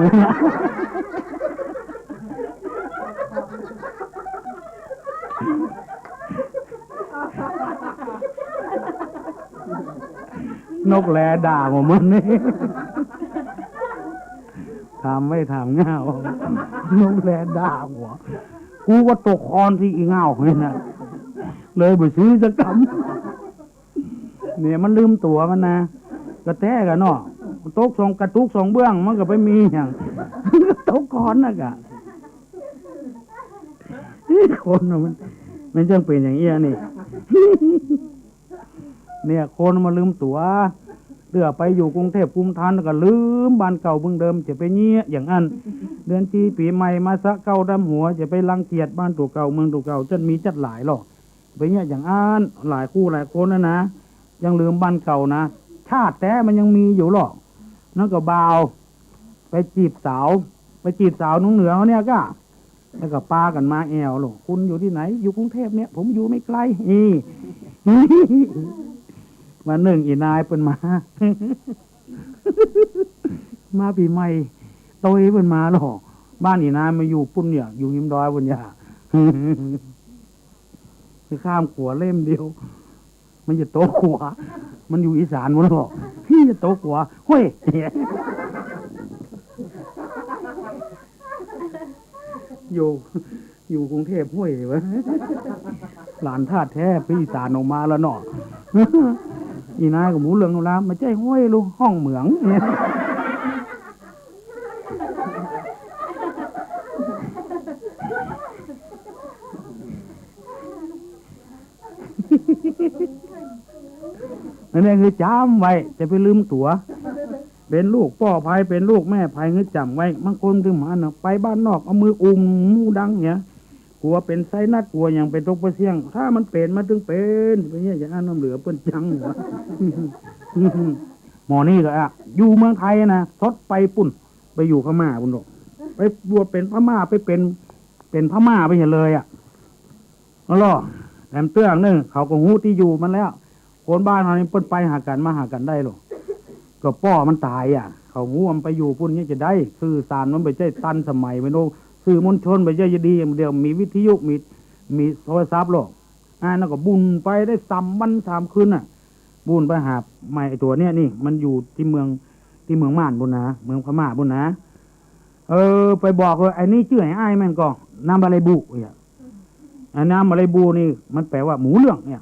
นกแลด่าหัวมันนี่ ถามไว้ถามง่าว นกแลด่าหัว "กูว่าตกคอนที่อิงอ้าว" นี่นะ เลยบ่ซื้อสักกำ เนี่ยมันลืมตั๋วมันนะ ก็แต๊ก่ะเนาะ ตกสอง กระตุกสองเบื้อง มันก็ไปมีหยัง ตกคอนน่ะก่ะ คนน่ะมัน มันจั้งเป๋นอย่างเอี้ยนี่ เนี่ย คนมันลืมตั๋ว เตื้อไปอยู่กรุงเทพฯ กรุงธนก็ลืมบ้านเก่าเมืองเดิม จะไปเยียะอย่างอั้น เดือนจีปี๋ใหม่มาสะเก้าดำหัว จะไปรังเกียจบ้านตั๋วเก่าเมืองตั๋วเก่า จั้นมีจั๊ดหลายลอ ไปเยียะอย่างอั้น หลายคู่หลายคนน่ะนะ ยังลืมบ้านเก่านะ ชาติแต๊มันยังมีอยู่ลอ นั่นก็บ่าว ไปจีบสาว ไปจีบสาวหนองเหนือเขาเนี่ยก่ะ แล้วก็ปากั๋นมาแอ่วลอ "คุณอยู่ตี้ไหน" "อยู่กรุงเทพฯเนี่ย ผมอยู่ไม่ไกล" อี้ วันนึ่งอี่นายเปิ้นมา มาปี๋ใหม่ โตยเปิ้นมาลอ บ้านอี่นายมาอยู่ปุ้นเนี่ย อยู่ฮิมดอยปุ้นเนี่ย ข้ามขัวเล่มเดียว มันจะโต๊ะขัว มันอยู่อีสานปุ้นลอ จะโต๊ะขัว "ห้วย" อยู่ อยู่กรุงเทพฯ ห้วย วะ หลานธาตุแท้ ไปอีสานออกมาแล้วเนาะ อีนายก็บ่ฮู้เรื่องฮู้ราว บ่ใจ้ห้วยลูก ฮ้องเหมือง อันนี้คือจ๋ำไว้ จะไปลืมตั๋ว เป๋นลูกป้อใผ เป๋นลูกแม่ใผ คือจ๋ำไว้ บางคนถือหมานเนาะ ไปบ้านนอก เอามืออุ้มหูดังเนี่ย กั๋วเป๋นไซนัส กั๋วหยัง ไปตกไปเสี้ยง ถ้ามันเป๋น มันตึงเป๋น เป๋นเนี่ย อย่างอั้นน้ำเหลือเปิ้นจังหัว หมอนี่ก็อะ อยู่เมืองไทยนะ สดไปปุ้น ไปอยู่พม่าปุ้นโลก ไปบวชเป๋นพม่า ไปเป๋น เป๋นพม่าไปเหียเลยอะ อ๋อเหรอ แถมเตื้องนึ่ง เขาก็ฮู้ตี้อยู่มันแล้ว คนบ้านเฮานี่เปิ้นไปหากั๋นมาหากั๋นได้โลก ก็ป้อมันต๋ายอะ เขาฮู้ว่ามันไปอยู่ปุ้นเนี่ยจะได้ สื่อสารมันบ่ใจ้ตันสมัย เป๋นโลก สื่อมวลชนบ่ใจ้จะดี อย่างเดียวมีวิทยุ มี มีโทรศัพท์โลก อ่า แล้วก็บุ่นไปได้สามวันสามคืนน่ะ บุ่นไปหาใหม่ไอ้ตั๋วเนี่ยนี่ มันอยู่ตี้เมือง ตี้เมืองม่านปุ้นนะ เมืองพม่าปุ้นนะ เออ ไปบอกว่า ไอ้นี่จื้อไอ้อ้ายแม่นก่อ น้ำบาเลบู เนี่ย ไอ้น้ำบาเลบูนี่ มันแป๋ว่าหมูเหลืองเนี่ย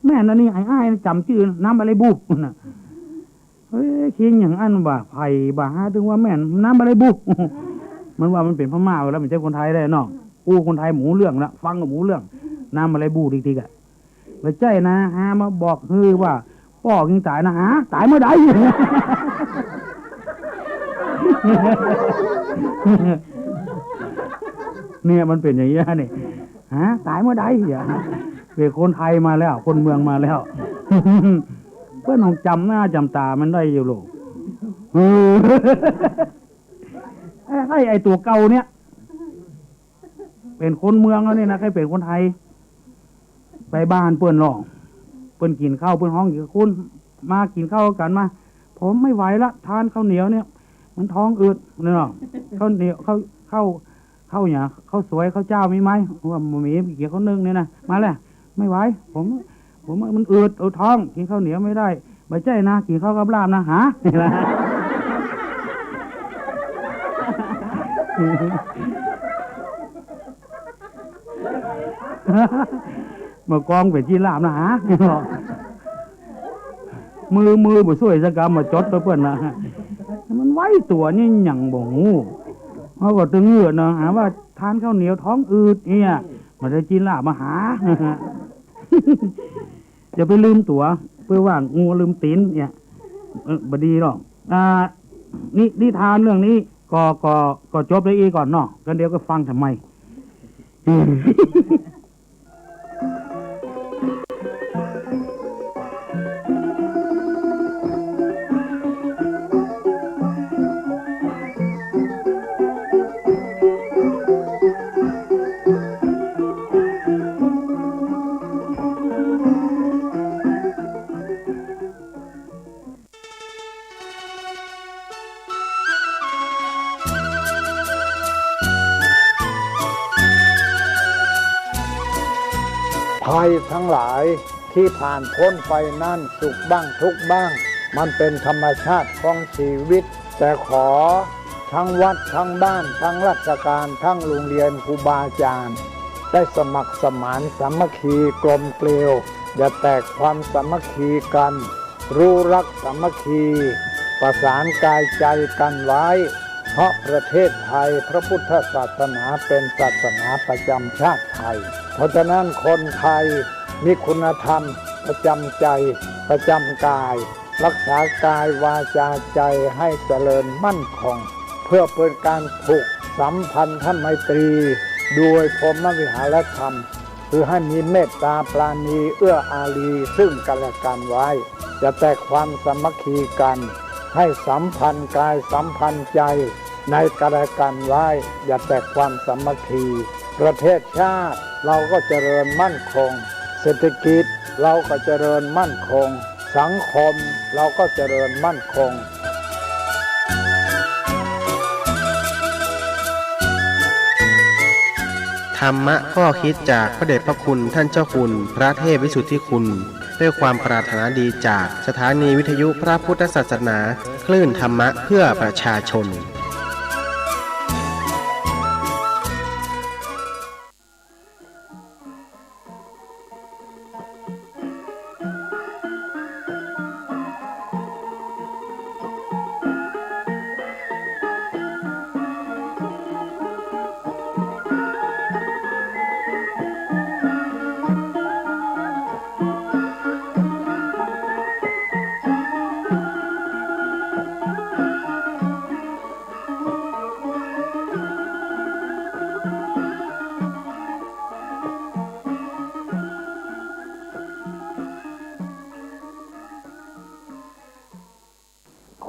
แม่นอันนี้ ไอ้อ้ายจ๋ำจื้อน้ำบาเลบูน่ะ เฮ้ย คิดอย่างอั้นว่า ใผบ่าหา ตึงว่าแม่นน้ำบาเลบู มันว่ามันเป๋นพม่าแล้ว มันบ่ใจ้คนไทยได้เนาะ อู้คนไทยหมูเหลืองนะ ฟังก็หมูเหลือง น้ำบาเลบูติกๆ อะ บ่ใจ้นะ หามาบอกหื้อว่าป้อกิ๋งต๋ายนะ ฮะ ต๋ายเมื่อใด เนี่ยมันเป๋นอย่างเงี้ยนี่ ฮะ ต๋ายเมื่อใด เป๋นคนไทยมาแล้ว คนเมืองมาแล้ว เปิ้นต้องจ๋ำหน้าจ๋ำต๋ามันได้อยู่โลก เออ ไอ้ ไอ้ตั๋วเก่าเนี่ย เป๋นคนเมืองแล้วนี่นะ ใค่เป๋นคนไทย ไปบ้านเปิ้นลอง เปิ้นกิ๋นข้าว เปิ้นฮ้องกิ๋น คุณ มากิ๋นข้าวกั๋นมา ผมไม่ไหวละ ทานข้าวเหนียวเนี่ย มันท้องอืดเนี่ยเนาะ ข้าวเหนียว ข้าว ข้าว ข้าวหยัง ข้าวสวย ข้าวเจ้ามีไหม ว่าบ่มี กิ๋นข้าวนึ่งเนี่ยนะ มาแล้ว ไม่ไหว ผม ผม มันอืด เอาท้อง กิ๋นข้าวเหนียวไม่ได้ บ่ใจ้นะ กิ๋นข้าวกับลาบนะ ฮะ เมื่อก่อนเป๋นจีนลาบนะ ฮะ มือ มือบ่ซ่วยสักกำ มาจดกับเปิ้นนะ มันไหวตั๋วนี่หยังบ่ฮู้ เขาก็ตึงอืดเนาะ หาว่าทานข้าวเหนียวท้องอืดเนี่ย บ่ได้จีนลาบมาหา จะไปลืมตั๋ว เปื้อว่างูลืมตี๋นเนี่ย เออ บ่ดีหรอก อ่า นิ นิทานเรื่องนี้ก็ ก็ ก็จบได้อี้ก่อนเนาะ กันเดี๋ยวก็ฟังทำไม ภัยทั้งหลายที่ผ่านพ้นไปนั้น สุขบ้างทุกข์บ้าง มันเป็นธรรมชาติของชีวิต แต่ขอทั้งวัดทั้งบ้าน ทั้งราชการ ทั้งโรงเรียน ครูบาอาจารย์ ได้สมัครสมานสามัคคีกลมเกลียว อย่าแตกความสามัคคีกัน รู้รักสามัคคี ประสานกายใจกันไว้ เพราะประเทศไทยพระพุทธศาสนาเป็นศาสนาประจำชาติไทย เพราะฉะนั้นคนไทยมีคุณธรรมประจำใจ ประจำกาย รักษากายวาจาใจให้เจริญมั่นคง เพื่อเป็นการผูกสัมพันธไมตรี โดยพรหมวิหารธรรม คือให้มีเมตตาปราณีเอื้ออารีซึ่งกันและกันไว้ อย่าแตกความสามัคคีกัน ให้สัมพันธ์กายสัมพันธ์ใจในกันและกันไว้ อย่าแตกความสามัคคี ประเทศชาติเราก็เจริญมั่นคง เศรษฐกิจเราก็เจริญมั่นคง สังคมเราก็เจริญมั่นคง ธรรมะข้อคิดจากพระเดชพระคุณท่านเจ้าคุณพระเทพวิสุทธิคุณ ด้วยความปรารถนาดีจากสถานีวิทยุพระพุทธศาสนา คลื่นธรรมะเพื่อประชาชน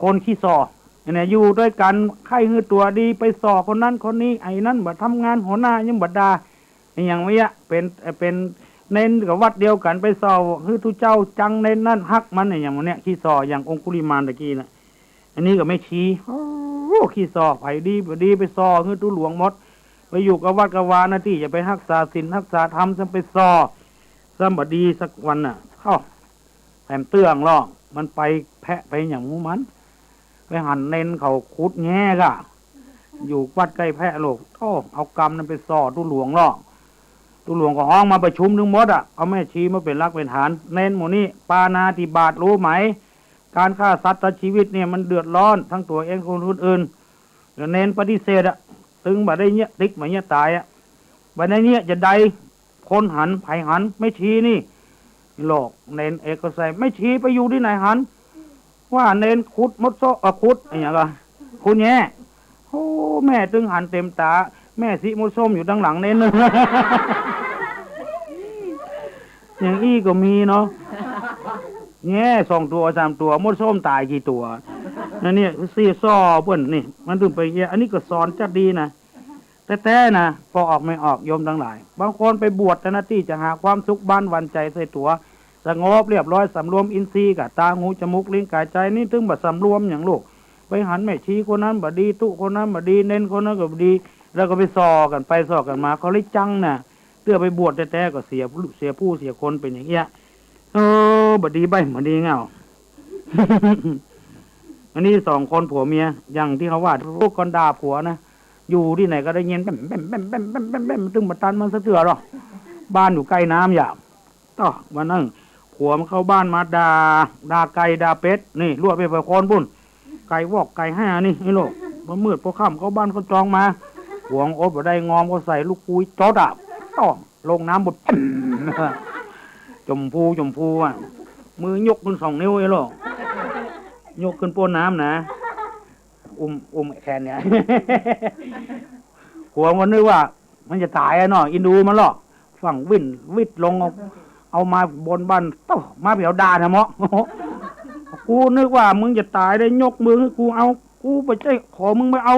คนขี้ส่อ เนี่ย อยู่ตวยกั๋น ใค่หื้อตั๋วดี ไปส่อคนนั้นคนนี้ ไอ้นั้นบ่ทำงาน หัวหน้ายังบ่ด่า อย่างเนี้ย เป๋น เป๋นเณรกับวัดเดียวกั๋น ไปส่อหื้อตุ๊เจ้าจัง เณรนั้นฮักมัน เนี่ย อย่างเนี้ย ขี้ส่อ อย่างองคุลิมานตะกี้น่ะ อันนี้ก็แม่ชี โอ้ ขี้ส่อ ใผดีบ่ดีไปส่อหื้อตุ๊หลวงหมด ไปอยู่กับวัดกับวานะตี้ จะไปฮักษาศีลฮักษาธรรม ซ้ำไปส่อ ซ้ำบ่ดีสักวันน่ะ เอ้า แถมเตื้องลอ มันไปแพะไปอย่างหมู่มัน ไปหันเณรเขาขุดแง้ก่ะ อยู่วัดใก้แพะโลก โอ้ เอากำนั้นไปส่อตุ๊หลวงลอ ตุ๊หลวงก็ฮ้องมาประชุมตึงหมดอะ เอาแม่ชีมาเป๋นหลักเป๋นฐาน เณรหมู่นี้ปาณาติบาตรู้ไหม ก๋านฆ่าสัตว์ตัดจีวิตเนี่ยมันเดือดร้อนตึงตั๋วเองคนอื่น แล้วเณรปฏิเสธอะ ตึงบ่ได้เยียะ ติ๊กบ่าเยียะต๋ายอะ บ่าเยียะจะใด คนหัน ใผหัน แม่ชีนี่ โลก เณรเอกก็ใส่ แม่ชีไปอยู่ตี้ไหนหัน ว่าเณรขุดมดส้ม เอ่อ ขุด อะหยังก่อ ขุดแง้ โอ้ แม่ตึงหันเต๋มต๋า แม่สิมดส้มอยู่ตังหลังเณร อย่างอี้ก็มีเนาะ แง้สองตั๋วสามตั๋ว มดส้มต๋ายกี่ตั๋ว นั่นเนี่ย สี่ส่อเปิ้นนี่ มันตึงไปเยียะ อันนี้ก็สอนจัดดีนะ แต๊ๆ นะ ปอออกแม่ออก โยมตังหลาย บางคนไปบวชแต่นะตี้ จะหาความสุขบั้นหวั่นใจ๋ใส่ตั๋ว สงบเรียบร้อย สำรวมอินทรีย์ก่ะ ต๋า หู จมูก ลิ้น ก๋าย ใจ๋ นี่ตึงบ่สำรวมหยังลูก ไปหันแม่ชีคนนั้นบ่ดี ตุ๊คนนั้นบ่ดี เณรคนนั้นก็บ่ดี แล้วก็ไปส่อกั๋นไปส่อกั๋นมา เขาเลยจังน่ะ เตื้อไปบวชแต๊ๆ ก็เสียผู้ เสียผู้เสียคนเป๋นอย่างเนี้ย เออ บ่ดีใบ้บ่ดีเง่า อันนี้สองคนผัวเมีย อย่างตี้เขาว่า ตุ๊กก่อนด่าผัวนะ อยู่ตี้ไหนก็ได้ยิน แป้ม แป้ม แป้ม ตึงบ่ตันมันสักเตื้อหรอก บ้านอยู่ใก้น้ำยาว ต้อ วันนั้น ผัวมันเข้าบ้านมาด่า ด่าไก่ด่าเป็ด นี่ ลวดไปเผาโคนปู้น ไก่วอกไก่แห้นี่ ไอ้โลก พอมืดพอค่ำเข้าบ้านเข้าจองมา ผัวอดบ่ได้งอมก็ใส่ลูกกุยจ๊อดอะ ต้อ ลงน้ำบด จมพูจมพูอะ มือยกขึ้นสองนิ้ว ไอ้โลก ยกขึ้นโป้นน้ำนะ อุ้ม อุ้มแขนเนี่ย ผัวมันนึกว่ามันจะต๋ายอะเนาะ อินดูมันหรอก ฝั่งวิ่นวิดลง เอา เอามาบนบ้าน โต้ มาเผียวด่านะเมาะ กูนึกว่ามึงจะต๋ายได้ยกมือหื้อกูเอา กูบ่ใจ้ขอมึงไปเอา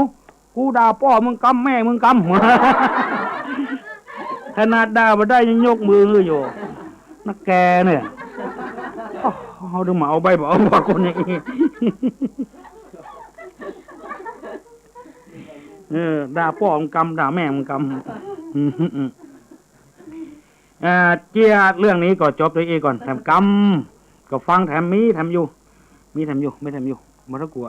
กูด่าป้อมึงกำแม่มึงกำ ขนาดด่าบ่ได้ยังยกมือหื้ออยู่ นักแกเนี่ย โอ้ เฮาดูมาเอาใบ้บ่เอาบ่คนอย่างอี้ เออ ด่าป้อมึงกำ ด่าแม่มึงกำ อ่า เจียเรื่องนี้ก็จบตวยอี้ก่อน แถมกำ ก็ฟังแถมมีแถมอยู่ มีแถมอยู่ มีแถมอยู่ บ่ต้องกั๋ว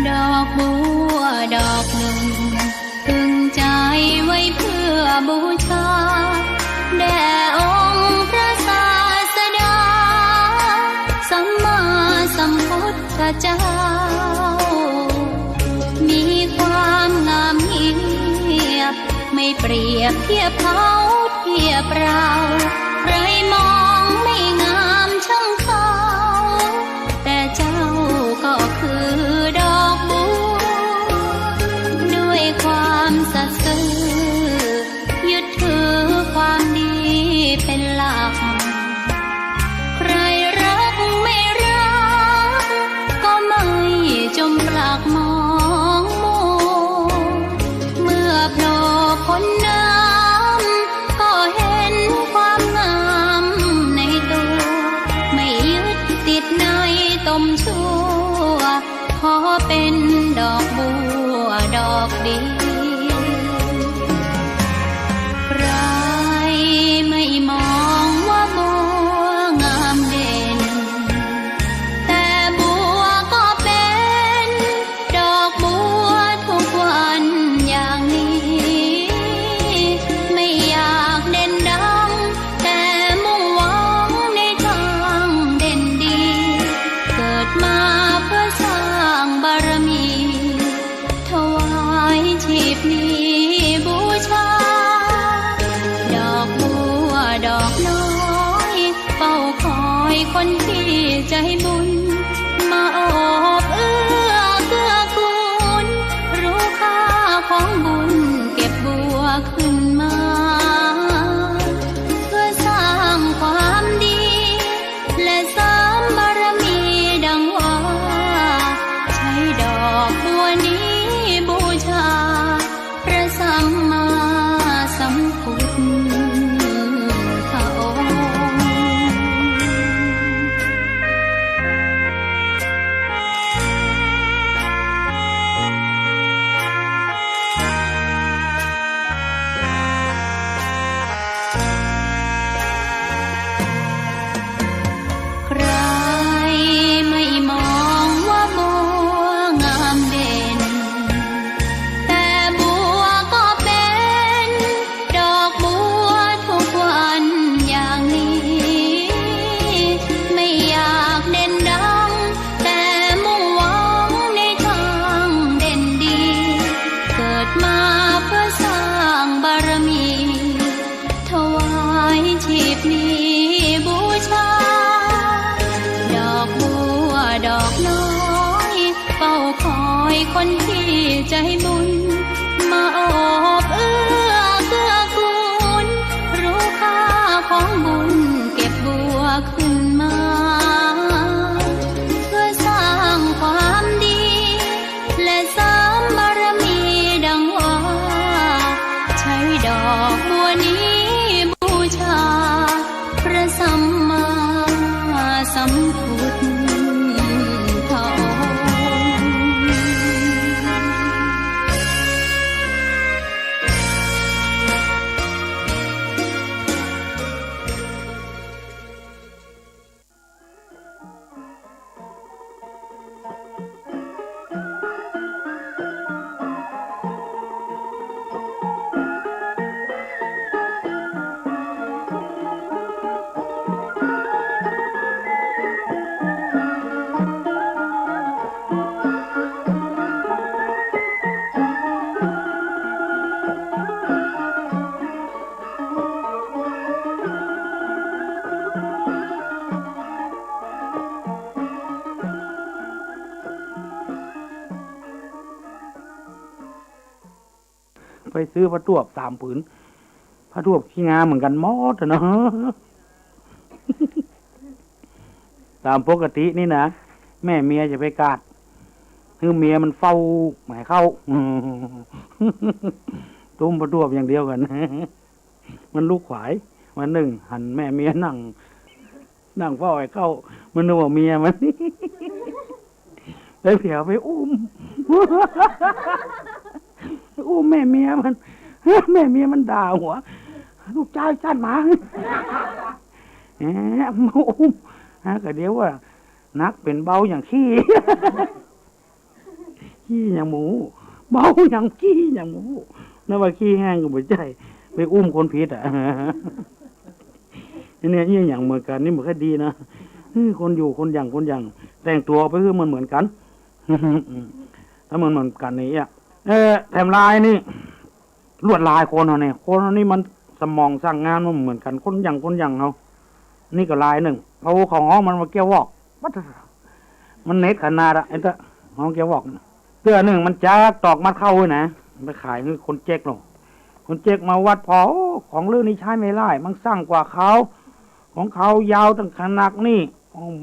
ดอกบัวดอกหนึ่ง ตึงใจ๋ไว้เพื่อบูชา แด่องค์พระศาสดา สัมมาสัมพุทธเจ้า มีความงามเงียบ ไม่เปรียบเทียบเขาเทียบเรา ใครมองไม่งามช่างเขา แต่เจ้าก็คือดอกบัว ด้วยความสัตย์ซื่อ ยึดถือความดีเป็นหลัก ใครรักไม่รัก ก็ไม่จมปลักมอง ชีพนี้บูชา ดอกบัวดอกน้อย เฝ้าคอยคนที่ใจบุญ มาโอบเอื้อเกื้อกูล รู้ค่าของบุญเก็บบัวขึ้นมา เพื่อสร้างความดี และเสริมบารมีดังว่า ใช้ดอกบัวนี้บูชา พระสัมมาสัมพุทธองค์ ใครไม่มองว่าบัวงามเด่น แต่บัวก็เป็นดอกบัวทุกวันอย่างนี้ ไม่อยากเด่นดัง แต่มุ่งหวังในทางเด่นดี เกิดมาเพื่อสร้างบารมี ถวายชีพนี้บูชา ดอกบัวดอกน้อย เฝ้าคอยคนที่ใจบุญ มาโอบเอื้อเกื้อกูล รู้ค่าของบุญเก็บบัวขึ้นมา เพื่อสร้างความดี และเสริมบารมีดังว่า ใช้ดอกบัวนี้บูชา พระสัมมาสัมพุทธองค์ ไปซื้อผ้าตวบสามผืน ผ้าตวบขี้งาเหมือนกั๋นหมดอะเนาะ ต๋ามปกตินี่นะ แม่เมียจะไปกาด หื้อเมียมันเฝ้าบ่ให้เข้า ตุ้มผ้าตวบอย่างเดียวกั๋น มันลูกขวาย วันนึ่งหันแม่เมียนั่ง นั่งเฝ้าบ่ให้เข้า มันนึกว่าเมียมัน ไปเผียวไปอุ้ม ไปอุ้มแม่เมียมัน แม่เมียมันด่าหัว ลูกจายจ้านหมา แหม มาอุ้ม ฮะ ก็เดี๋ยวว่า หนักเป๋นเบาอย่างขี้ ขี้อย่างหมู เบาอย่างขี้อย่างหมู นึกว่าขี้แห้งก็บ่ใจ้ ไปอุ้มคนผิดอะ เนี่ย เนี่ยอย่างเหมือนกั๋นนี่มันก็ดีนะ เออ คนอยู่คนอย่างคนอย่าง แต่งตั๋วไปหื้อมันเหมือนกั๋น ถ้ามันเหมือนกั๋นนี่อะ เออ แถมลายนี่ ลวดลายคนเฮานี่ คนเฮานี่มันสมองสั่งงานมันเหมือนกั๋น คนอย่างคนอย่างเฮา นี่ก็ลายนึ่ง เขา เขาฮ้องมันว่าเกี้ยววอก มันเหน็ดขนาดอะ ไอ้เต๊อะ ฮ้องเกี้ยววอก เตื้อนึ่งมันจักตอกมัดเข้าเว้ยนะ ไปขายหื้อคนเจ๊กเนาะ คนเจ๊กมาวัดผ่อ โอ้ ของลือนี่ใจ๊ไม่ได้ มันสั้นกว่าเขา ของเขายาวตั้งขนาดนี้ อืม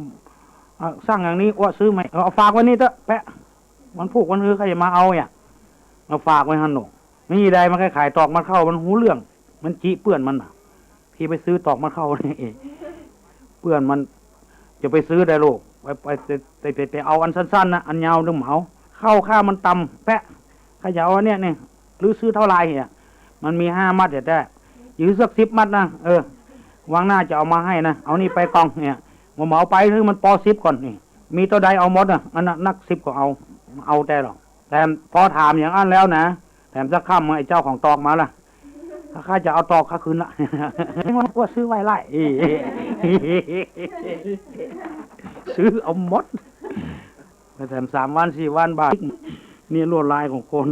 อ่ะ สั้นอย่างนี้ อ้วซื้อใหม่ เอา เอาฝากไว้นี่เต๊อะ แปะ วันพูกวันฮือใค่จะมาเอาเนี่ย เอาฝากไว้หั้นเนาะ นี่ได้ มันขายตอกมัดเข้า มันฮู้เรื่อง มันจิเปื้อนมันน่ะ พี่ไปซื้อตอกมัดเข้านี่ เปื้อนมัน จะไปซื้อได้ลูก ไป ไป ไป ไป ไปเอาอันสั้นๆ นะ อันยาวนึ่งบ่เอา เข้าข้ามันต่ำ แปะ ข้าจะเอาอันเนี้ยนี่ ลือซื้อเต้าใดเนี่ย มันมีห้ามัดแต๊ๆ ยื้อสักสิบมัดนะ เออ วางหน้าจะเอามาให้นะ เอานี่ไปก่องเนี่ย บ่เหมาไป หื้อมันปอสิบก่อนนี่ มีเต้าใดเอาหมดนะ อันนั้นนักสิบก็เอา เอาแต๊หรอก แต่พอถามอย่างอั้นแล้วนะ แถมสักค่ำไอ้เจ้าของตอกมาละ ถ้าข้าจะเอาตอกข้าคืนละ อ้วซื้อไว้ไล่ ซื้อเอาหมด ไปแถมสามวันสี่วันบาท เนี่ยลวดลายของคน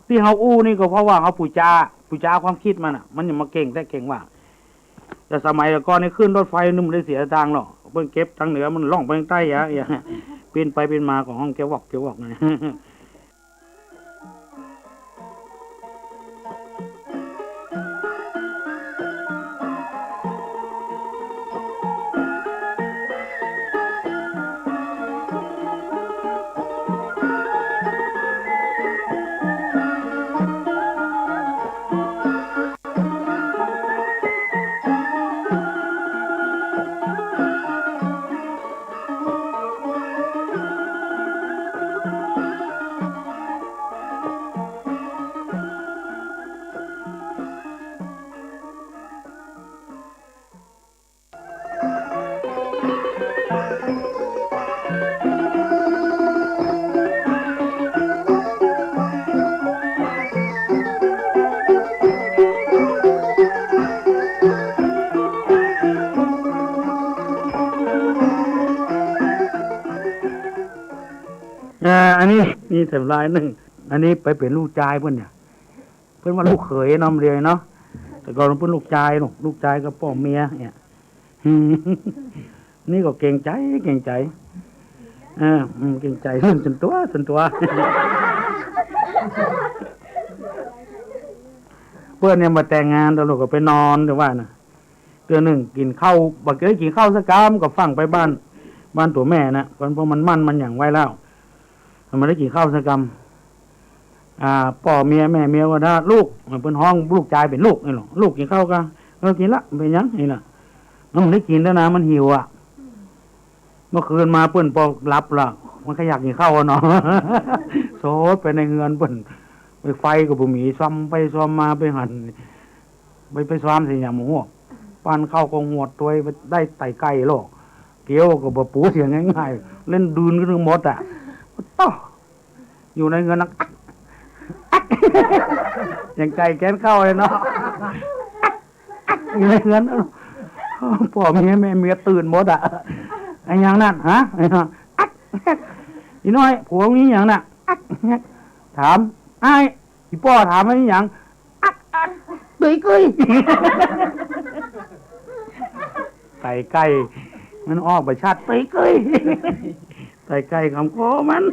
ตี้เฮาอู้นี่ก็เพราะว่าเฮาปู๋จา ปู๋จาความกึ๊ดมันน่ะ มันยังบ่าเก่งแต๊เก่งว่า แต่สมัยก่อนนี่ขึ้นรถไฟนึ่งบ่ได้เสียตางค์หรอก เปิ้นเก็บตางค์เหนือมันล่องไปตางใต้อะ เอี้ย ปิ้นไปปิ้นมาก็ฮ้องแกวอกแกวอกไง อ่า อันนี้ นี่แถมลายนึ่ง อันนี้ไปเป๋นลูกจายเปิ้นเนี่ย เปิ้นว่าลูกเขยเนาะ เดี๋ยวนี้เนาะ แต่ก่อนเปิ้นลูกจายเนาะ ลูกจายกับป้อเมียเนี่ย นี่ก็เกรงใจ๋ เกรงใจ๋ เออ อืม เกรงใจ๋ เรื่องส่วนตั๋ว ส่วนตั๋ว เปิ้นเนี่ยบ่าแต่งงาน ต๋อนลูกก็ไปนอน แต่ว่าน่ะ เตื้อนึ่งกิ๋นข้าว บ่าเกยกิ๋นข้าวสักกำ ก็ฟั่งไปบ้าน บ้านตั๋วแม่น่ะ ก่อน เพราะมันหมั่นมันหยังไว้แล้ว มันบ่ได้กิ๋นข้าวสักกำ อ่า ป้อเมียแม่เมียก็ว่าลูก เปิ้นฮ้องลูกจายเป๋นลูกนี่หรอ ลูกกิ๋นข้าวกัง เออ กิ๋นละ เป๋นหยังนี่น่ะ มันบ่ได้กิ๋นแล้วนะ มันหิวอะ เมื่อคืนมาเปิ้นปอหลับละ มันก็อยากกิ๋นข้าวอะเนาะ โสดไปในเฮือนเปิ้น ไปไฟก็บ่มี ส่องไปส่องมาไปหัน ไป ไปส่องเสียหยังบ่ฮู้ ปั้นข้าวก็หวดตวย ไปได้ไตไก่ลอก เกี๊ยวก็บ่ปูเสียง่ายๆ เล่นดืนขึ้นหมดอะ โต๊ะ อยู่ในเฮือนนัก ยังไก่แกนข้าวเลยเนาะ อยู่ในเฮือน ป้อเมียแม่เมียตื่นหมดอะ อะหยังนั่น ฮะ อีน้อย ผัวมีหยังน่ะ ถาม อ้าย อีป้อถามว่าอีหยัง ตึยกึย ไตไก่ มันออกบ่ชัด ตึยกึย ไตไก่กำคอมัน